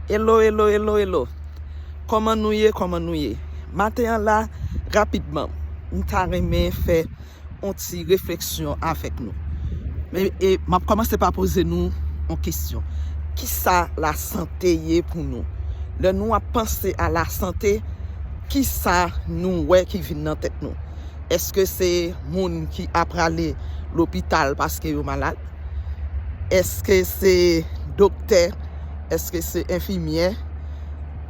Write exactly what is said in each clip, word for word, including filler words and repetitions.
Hello, hello, hello, hello. Kòman nou ye? Kòman nou ye? Maten an la, rapidman, m ta renmen fè yon ti refleksyon avèk nou. Men, e, m ap kòmanse pa poze nou yon kesyon. Kisa lasante ye pou nou? Lè nou ap panse a lasante, kisa nou wè ki vin nan tèt nou? Èske se moun ki ap prale lopital paske yo malad? Èske se doktè? Èske se enfimyè?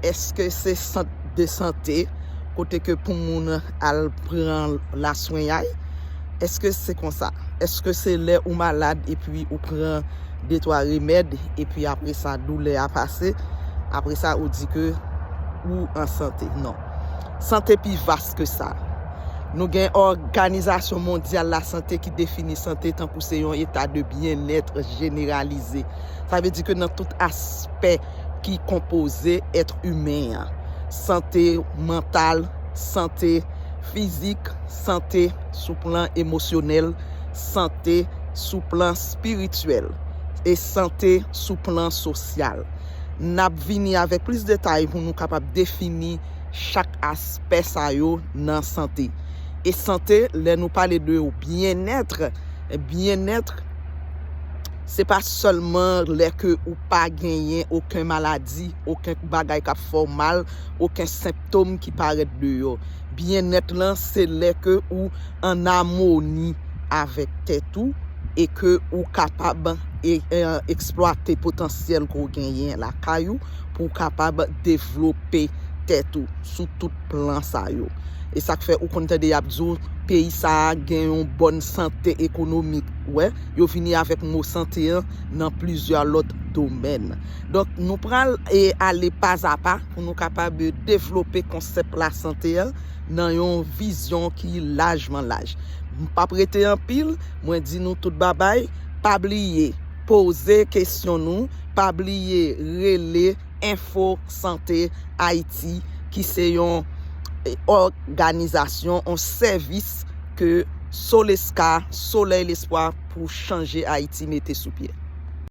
Èske se sant de sante kote ke pou moun al pran laswenyay? Èske se konsa? Èske se lè ou malad epi ou pran de twa remèd epi apre sa doulè a pase, apre sa ou di ke ou an sante? Non. Sante pi vas ke sa. Nou gen Òganizasyon Mondyal Lasante ki defini sante tankou se yon eta de byennèt jeneralize. Sa vle di ke nan tout aspè ki konpoze èt imen an, sante mantal, sante fizik, sante sou plan emosyonèl, sante sou plan espirityèl e sante sou plan sosyal. N ap vini avèk plis detay pou nou kapab defini chak aspè sa yo nan sante. E sante, lè nou pale de byennèt, byennèt, se pa sèlman lè ke ou pa genyen okenn maladi, okenn bagay k ap fè w mal, okenn senptòm ki parèt deyò. Byennèt lan, se lè ke ou an amoni avèk tèt ou e ke ou kapab e, e, eksplwate potansyèl ke w genyen lakay ou pou w kapab devlope tèt ou sou tout plan sa yo. E sa k fè ou konn tande y ap di w peyi sa a gen yon bòn sante ekonomik. Wè, yo vini avèk mo sante an nan plizyè lòt domèn. Donk, nou pral e ale pazapa pou nou kapab devlope konsèp lasante an nan yon vizyon ki lajman laj. M p ap rete anpil, mwen di nou tout babay, pa bliye poze kesyon nou, pa bliye rele Enfo Sante Ayiti, ki se yon, e, òganizasyon, yon sèvis ke Soleska, Solèy Lespwa pou Chanje Ayiti mete sou pye.